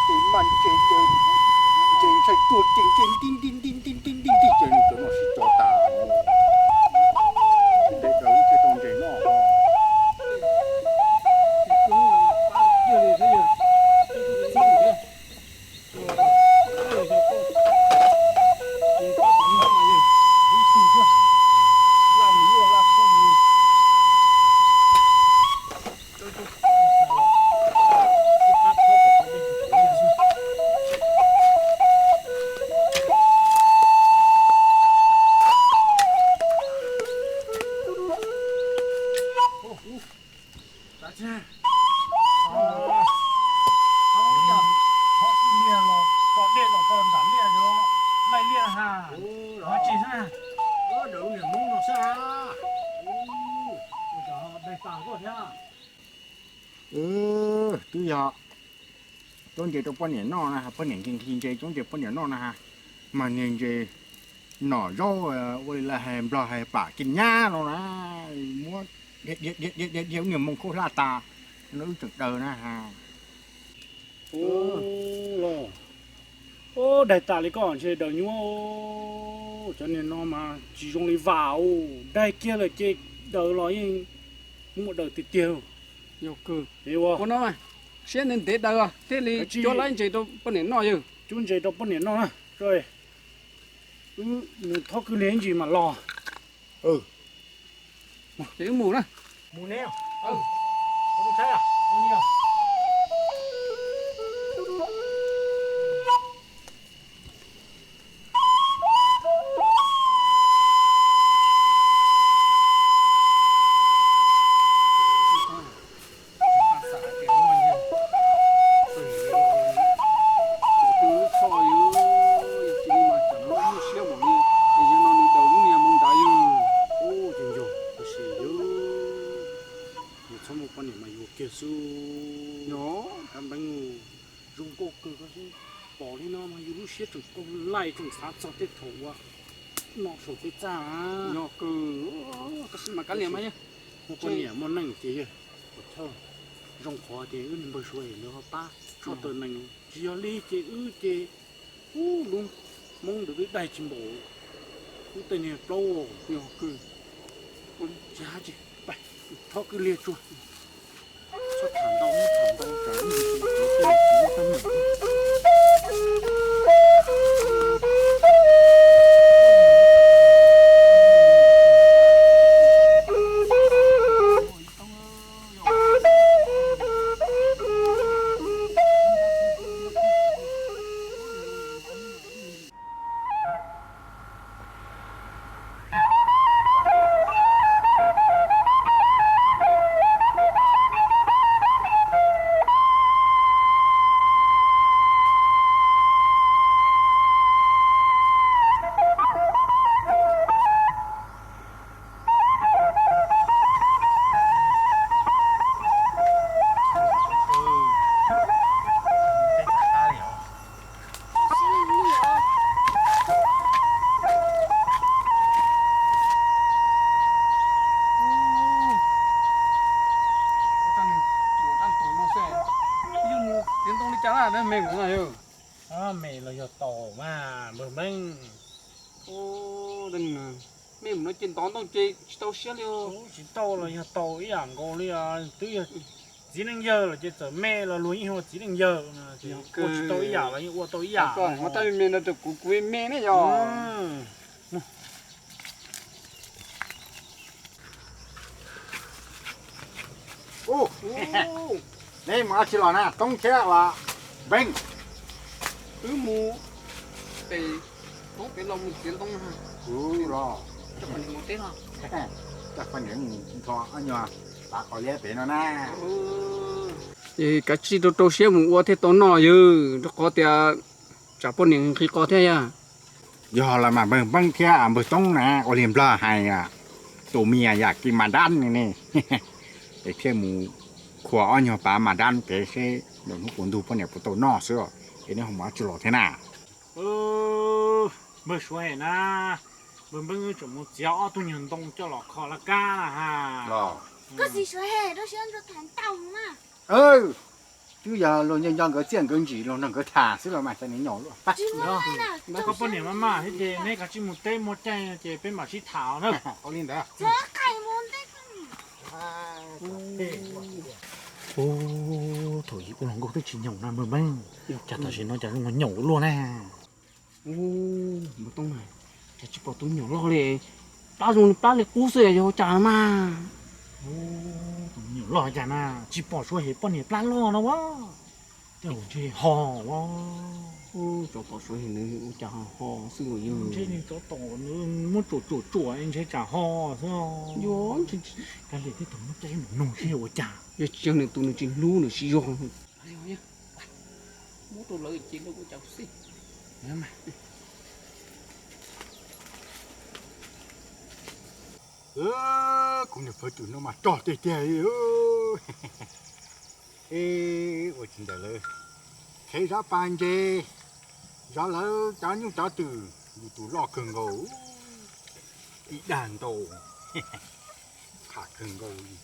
Ces maj ntses ces ntses ntshai tuag ces ntses nti nti nti nti nti nti nti ces nws cov no sib cov tas. Ntev daws thiaj tau ntses noj. Twb yog cuab ntses rau poj niam noj na, poj niam nqhis nqhis ntses cuab ntses poj niam noj na ha. Mas niag ntses nom zaub ua li lawv hais nplog hais pam kis nyab no na, muab dhia dhia dhia dhia ub niag moo khaub hlab tas, no wb tseem daws na ha. Ub, daig tas li koj ntshe daws nyuab. Cov niag no mas tsis zoo li vam, daig kiag lawm ces daws los yeej muaj daws tiag tiag. Yog kawg. Ua no siab ntev ntev daws thiaj li cuab laib ntses rau poj niam noj yawg. Cuab ntses rau poj niam noj na. Wb mus thob kwj liag ib ntsis mas los. Ces wb mus na. Tus lub tsho yog cia li mas tsam no muaj siab npaum li, es zaum no nws daws lub niag moo nrad yog. Ub, ces nco tab sis yog yus txhob muaj poj niam mas yuav kiag xwb. Yog kab npeeb zoo nkauj kawg koj xwb, pom li no mas yus lub siab tseem qau laij tseem xav txog tej thaum uas no saum tej txaj. Yog kawg, tab sis mas kav liam mas yog muaj poj niam muaj neej ces yog zoo qhov tias wb niag npawg Suav lawv ho pab tshaj tawm nees, tsis yog li ces wb ces ub lub Hmoob ntawd twb daig tsis npaum wb tej niag plaub. Yog kawg, tsis hais tsis, thob kwj liag tsuag. Txhob tham ntau, tham ntau tsam ib ntsis tsis muaj teeb meem. Yog mus tiav ntoo li cas na, me ntsis no yog. Me los yog taus mas npawg Npeeb. Me mus no ces ntov ntoo ces tsis tau siab li. Tsis tau los yog taus ib yam nkaus li, twb yog txiv neej yawg los ces txawm me los luag yeej hu ua txiv neej yawg no, ua tsis tau ib yam los yeej ua tau ib yam. Muab tab me no rau kuv, kuv me ne yog. Neb mus dab tsi los na Toob thiab ua Npeeb? Wb mus pem Toob pem los mus tiav ntoo. Kuv los, coj poj niam mus nrho ob nyuag tav qos liab pem no na. Ces kav tsij rau rau siab mus ua thiaj tau noj yawg, rau qhov tias tsam poj niam nqhis qos thiab yog. Yog los mas npawg Npeeb thiab npawg Toob na, ua li nplog hais, tus mus yam kis mas dab ne ne, es thiaj mus khuas ob nyuag pav mas dab pem seb hnub puas ntug poj niam puas tau noj xwb, es neb ho mus dab tsi los thiab na? Npawg Suav na, npawg Npeeb tseem mus txiav ob tug nyuag ntoo coj los kho laj kab na ha. Koj txiv Suav, rau siab ntso tham ntau na. Twb yog luag nco nco nkawd txiaj nkawd ntsig los nrog nkawd tham xwb los mas cas nws nyaum luaj. Koj poj niam maj maj thiab ces neb kav tsij mus teb muaj caij ces peb mam sib tham na. Ua li ntawd. Ub, thaum yim kuj hluas nkauj twb tsis nyaum na npawg Npeeb, cas tam sim no cas zoo nyaum luaj na. Ub, Npawg Tooj na, cas tsis pom tus me nyuam loj li, plab zoo li plab li qub xwb yog ua cas no mas. Tus me nyuam loj cas na, tsis pom suav hem poj niam plab loj no a. Tej zaum ntshe ho a. Tsov tom suav hem nws ua cas ho ho xwb los yog ntshe nws tsov tom nws muab tsuam tsuam tsuam ntshe tsam ho xwb. Yog, kav liam thiab tau muab caij mus nug seb ua cas. Yog tsis yog nws tus nws tsis hlub nws sib zog. Muab rau lawv ces lawv ua cas xij. Kuv niag fawv twm no mas rog tiag tiag li. Ua tsis ntawm lawv, qhev zov pas ntses, zov lawv cov nyuj cov twm, yus tus loj kawg nkaus, ib dag ntau, qham kawg nkaus li.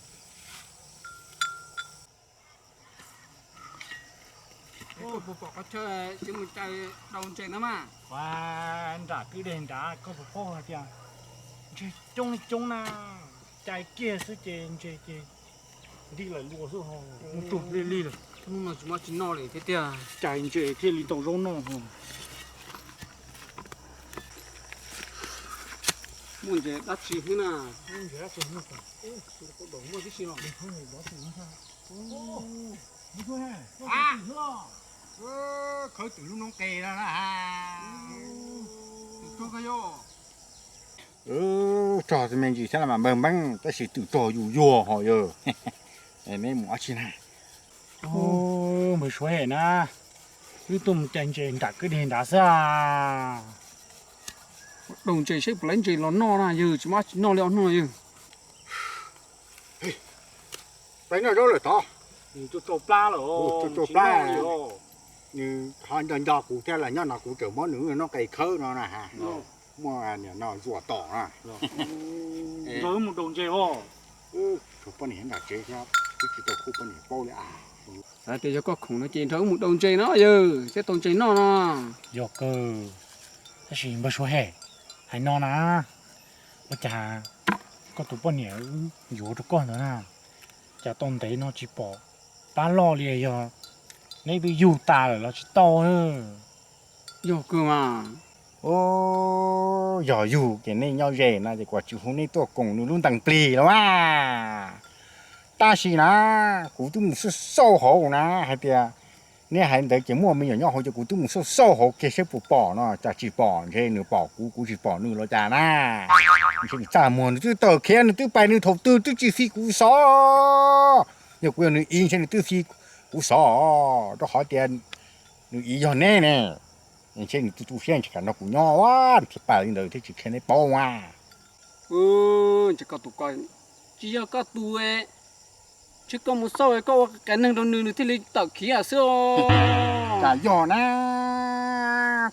Koj puas pom qhov chaw tsis mus cais daus ntses na mas? Ua, nram kwj deg nrad koj puas paub hais tias ntses coob li coob na, cais kiag xwb ces ntses ces nti lawm lua xwb ho, mus tug li li lawm. Hnub no tsis muaj tsis noj li thiab tiag. Cais ntses thiaj li tau zaub noj ho. Muaj ntses dab tsi xwb na? Muaj ntses dab tsi? Muaj tib si los. Khawb twm lub noob qes no na. Twm rog koj yog. Rog me ntsis thiab los mas npawg Npeeb, tab sis twm rog yus yuag ho yog. Neb mus ob tsi na? Npawg Suav hem na, wb tuaj mus cais ntses nram kwj deg nrad xwb. Daus ntses seb puas laib ntses los noj na yawg, tsis muaj dab tsi noj li ob hnub no yawg. Peb noj zaub lawm tod. Nws tau plab lawm, tsis noj li os. Nws ho nco nco kuv thiab los nyob no kuv tseem muab nws noob qes khawb no na. Muaj niam no zuam tom na. Nrog wb mus daus ntses os. Tshuav poj niam nram tsev thiab, twb tsis tau pub poj niam paub li as. Xav tias yog koj khoom no ces nrog wb mus daus ntses no yawg, thiaj tau ntses noj no. Yog kawg, tab sis npawg Suav hem, hais no na, ua cas koj tus poj niam wb yuav rau koj ntawd na, cas tau ntev no tsis pom plab loj li, yog neb twb yug tas lawm los tsis tau? Yog kawg mas. Yog yug ces nej nyob ze na ces kuv tsis hu nej tuaj koom nws lub ntees plig los mas. Tab sis na, kuv twb mus xauj xauj hauv na hais tias neb hais ntawd ces muaj me nyuam nyob hauv ces kuv twb mus xauj xauj hauv kiag seb puas pom no, cas tsis pom, ntshe nws pom kuv, kuv tsis pom nws los cas na. Ntshe nws txaj muag, nws twb tawm khiav, nws twb pais nws thaum twg twb tsis fi kuv xov. Yog kuv yog nws iv ntshe nws twb fi kuv xov, rau qhov tias nws iv yog neb ne. Ntshe nws tu tu siab ntshe kam nrog kuv nyob, nws thiaj pais li ntawd thiab tsis qhia neb paub mas. Ntshe koj tus ko, tsis yog koj tus, ntshe koj mus xauj koj ua qias neeg rau nws, nws thiaj li tawm khiav xwb. Cas yog na,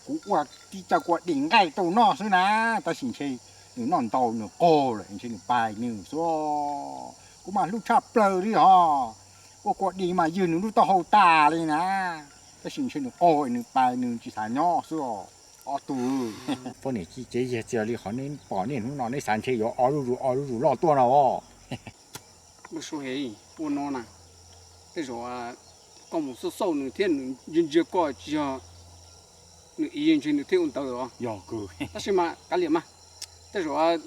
kuv ua tib co kua dis nqaij rau noj xwb na, tab sis ntshe nws noj ntau nws qaug lawm ntshe nws pais nws xwb. Kuv mas hlub tshaj plaws li hos, ua kua dis mas ywg nws lub taub hau tas li na, tab sis ntshe nws qaug nws pais nws tsis xav nyob xwb os. Ob tug poj niam ci cev yag txias li qhov neb pom niaj hnub no neb xav ntshe yuav o zuj zus o zuj zus loj tuaj no os. Ua no na, tej zaum koj mus xauj xauj nws thiab nws ntsia ntsia koj tsis yog nws iv ntshe nws thiaj ua ntawd os. Tab sis mas kav liam mas, tej zaum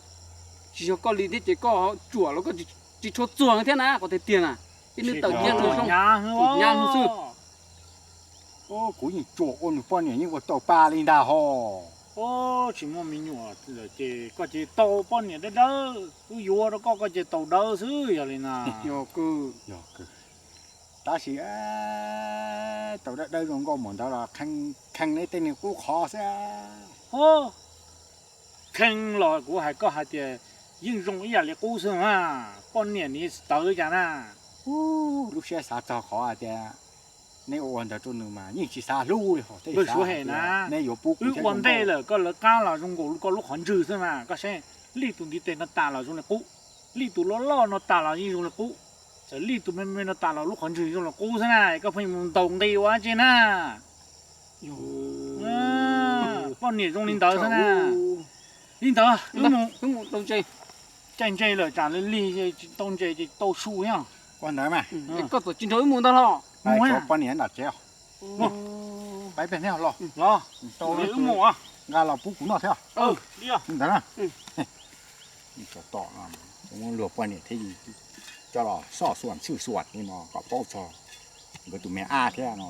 tsis yog koj li thiab ces koj tsuam los koj tsis tshua txuag thiab na, qhov tiag tiag na, ib hnub tawm kiag nws zoo nyab hnub xwb. Kuv yeej tsuam ua nws poj niam yeej ua tau pa li ntag hos. Tsis muaj me nyuam lawm ces koj ces tau poj niam dawb dawb, wb yuav rau koj koj ces tau dawb xwb yog li na. Tab sis tau dawb dawb zoo nkauj mus ntawd los kheej li tej niag qub qhov xwb. Kheej los kuv hais koj hais tias yeej zoo ib yam li qub xwb mas, poj niam ni tawv cas na. Lub siab xav txog qhov hais tias neb ua ua ntawd rau nws mas yeej tsis xav hlub li hos, tej xav hais tias neb yuav pub kuv thiab ua ntej lawm koj lawv qab los zoo nkaus koj lub qhov ntswg xwb mas, koj saib lij tus ntiv tes no tas los zoo li qub, lij tus loj loj no tas los yeej zoo li qub. Txawm lij tus me me no tas los lub qhov ntswg zoo los qub xwb na, koj pheej mus ntaus nqi ua dab tsi na. Poj niam zoo li ntawd xwb na. Li ntawd wb mus. Caij ntse lawm tsam li lig tsis tau ntses ces tau su thiab. Ua ntawd mas, koj txawm tsis nrog wb mus ntag los? Mus, poj niam nram tsev. Pab peb thiab los, wb mus nqa los pub kuv noj thiab. Li ntawd na. Luag poj niam thiaj coj los soj xuam txhwj xuam li no kom paub txog nkawd tus me ab thiab no.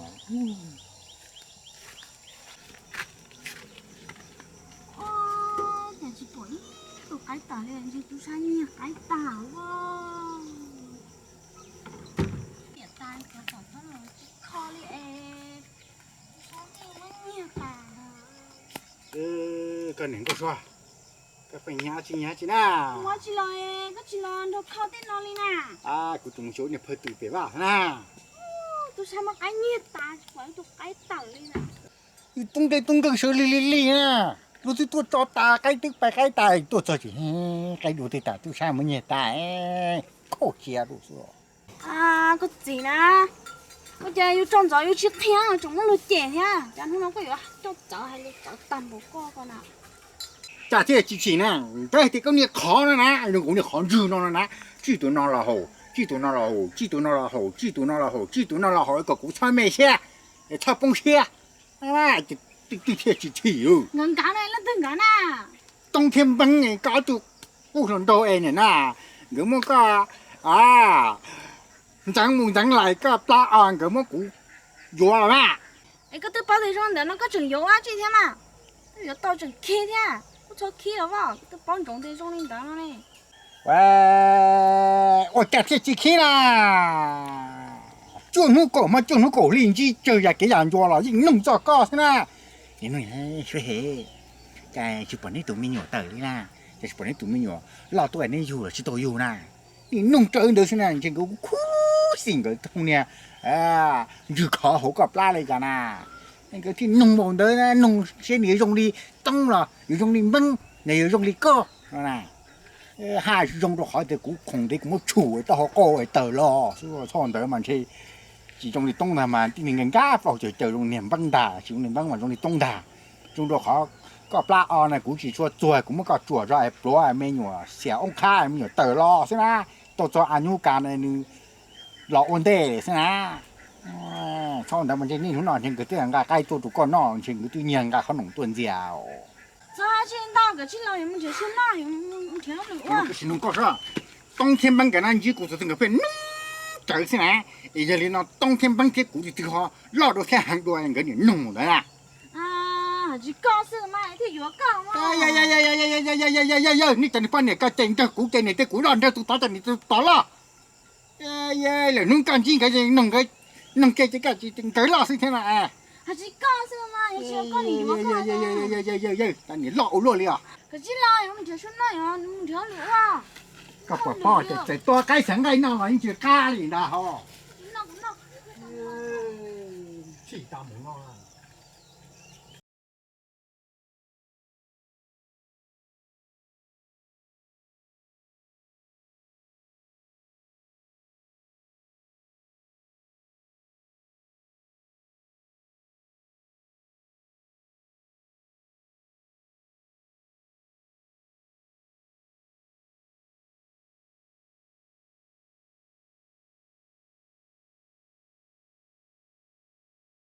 Cas tsis pom ib tug qaib tawm li, ntshe tub sab nyiag qaib tag ua. Niam tas cov tom thob los tsis kho li es, tub sab nyiag muab nyiag tas. Koj niam Nkauj Sua, koj pheej nyav tsis nyav tsis na. Ua tsis los, koj tsis los nrog kho tej no li na. Kuv tseem xyuas niag phawj twm pem vaj na. Tub sab muab qaib nyiag tas tsis pom ib tug qaib tawm li na. Wb tub nkeeg tub nkeeg sawv lig lig lig na, luag twb tuaj tso tas qaib twb pais qaib tas tuaj txog tsis, qaib dua twg tas tub sab muab nyiag tas, khauj cia rau xwb. Koj txiv na, ua cas yus tsaug ntxov yus tsis qhia tseem muab luag cem thiab, cas hnub no koj yuav coj txawv hais lus txawv tag npaum koj ko na. Cas thiaj tsis chim na, ntawd hais tias koj niag qhov no na, kuv niag qhov ntswg no no na, tsij tus no los haus, tsij tus no los haus, tsij tus no los haus, tsij tus no los haus, tsij tus no los haus kom kuv txhob me siab, txhob poob siab. Twb thiaj tsis chim. Nkawd nkawd na, leej twg nkawd na? Toob thiab Npeeb, koj ob tug qub hluas nraug es niam na, nkawd muab koj ntxeev mus ntxeev lais koj plab os, nkawd muab kuv yuav los na. Es koj twb paub tias zoo ntawd no koj tseem yuav ua dab tsi thiab mas? Koj yuav tau tseem khib thiab, koj txhob khib os, koj twb paub ntsoov tias zoo li ntawd no ne. Ua cas thiaj tsis khib na? Cuaj hnub kaum hmo cuaj hnub kaum hli ntsib tsawg yam kev yam ncua los yeej nug txog koj xwb na. Seb, cas tsis pom neb tus me nyuam tawm li na? Cas tsis pom neb tus me nyuam loj tuaj neb yug los tsis tau yug na? Nim nug raws ntawd xwb na, ntshe nkawd khuv xim nkawd thooj niag ntswg khov hauv koj plab li cas na. Nkawd thiaj nug npaum ntawd, nug seb nws yuav zoo li Toob los yuav zoo li Npeeb, nws yuav zoo li koj no na. Haj zoo rau qhov tias kuv khoom ntev kuv muab tshum taub hau qau tawg los xwb, txhob ntawd mas ntshe tsis zoo li Toob ntag mas tib neeg nkag nkag plaub caws caws zoo niag Npeeb ntag, tsis zoo li Npeeb mas zoo li Toob ntag. Zoo rau qhov koj plab o na kuv tsis tshua txuag, kuv muab koj tsuam zog es pluav me nyuam xiam oob qhab me nyuam tawg los xwb na. Tau txog a nyub kas na nws los ua ntej xwb na. Txhob ntawd mas ntshe niaj hnub no ntshe nkawd twb nqa qaib tuaj rau koj noj, ntshe nkawd twb nyiag nqa qhob noom tuaj ntxias. Txhob hais tsis ntau, nkawd tsis los yuav mus nrhiav suab noj, yuav mus nrhiav hauj lwm ua. Toob thiab Npeeb nkawd na ntsib kuv txog twg nkawd pheej nug rawv xwb na. Es yog li no Toob thiab Npeeb thiab kuv twg ho loj dua thiab heev dua nkawd niam nug mus ntawd na. Tsis koj xwb mas thiaj yuav koj. Yawg, nej cov niag poj niam koj ces nrog kuv ces niam tej kuv loj nrog tus tod ces niam tus tod loj. Lwm hnub koj ntsib nkawd nug kiag ces koj nkawd loj xwb thiab no. Tsis koj xwb mas, yog tsis koj niam yuav koj. Yawg, niam loj ua luaj li os. Koj puas paub tias txawm tua qaib xav nqaij noj los yeej tsis qab li ntag hos.